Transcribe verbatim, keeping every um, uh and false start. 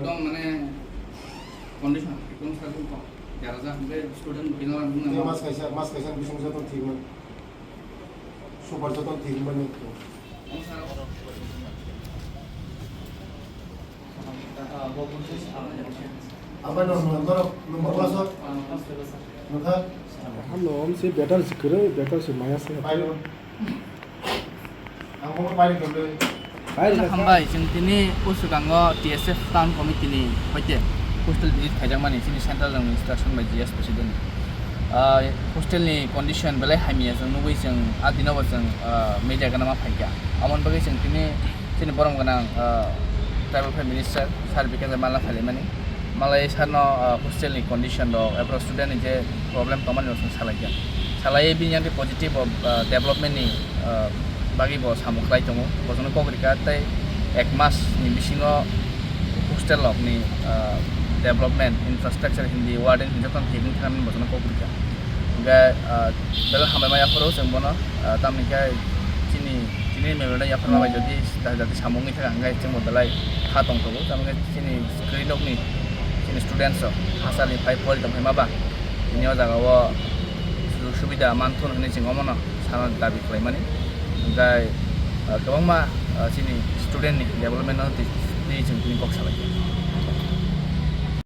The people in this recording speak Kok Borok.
Ekdom mane condition ekdom sakhe kok. Jara jak be student bino rang Tei nang. Mas kaisa, mas kaisa bising joto thik man. Super joto thik man ni. Ang sar. Abai no number, number wasa. Nukha. Hamno om si better si kwrwi, better si maya se. Bai no. Ang mo bai no. Bai no. Hambai, chwng tini Uswkango T S F Town Committee ni hoite hostel visit khaijakmani chini central rang instruction bai G S president. Ah, hostel ni condition belai hamya chwng nugwi chwng a dino bo chwng, ah, media gana ma phaikha. Amon bagwi chwng tini chini borom gwnang, ah, tribal affairs minister sir Bikash Malla phailaimani. Malai sir no, ah, hostel ni condition rok, epro student ni je problem tongmani rok chwng salaikha. Salai bini yang positive of, ah, development ni, ah, bagwi bo samung khlai tongo. Bosono kok rikha tei ek mas ni bisingo hostel rok ni, ah, development, infrastructure hindi, warden hindi jotono thik wng thangmani bosono kok rikha. Hingkhe, ah, belai hambai ma yapharo chwng bono, ah, tamni khe chini, chini memorandum yaphar ma bai jodi jati samung wngwi thangkha hingkhe chwngbo belai kha tongthogo. Tamni khe chini kwrwi nokni chini students rok hachal ni phai pori tongphai ma ba tini o jaga o sujuk subida manthun hwnwi chwng omono sana dabi khlaimani. Hingkhe, ah, kwbangma, ah, chini student ni development no twi, twi chwng tini kok salaikha.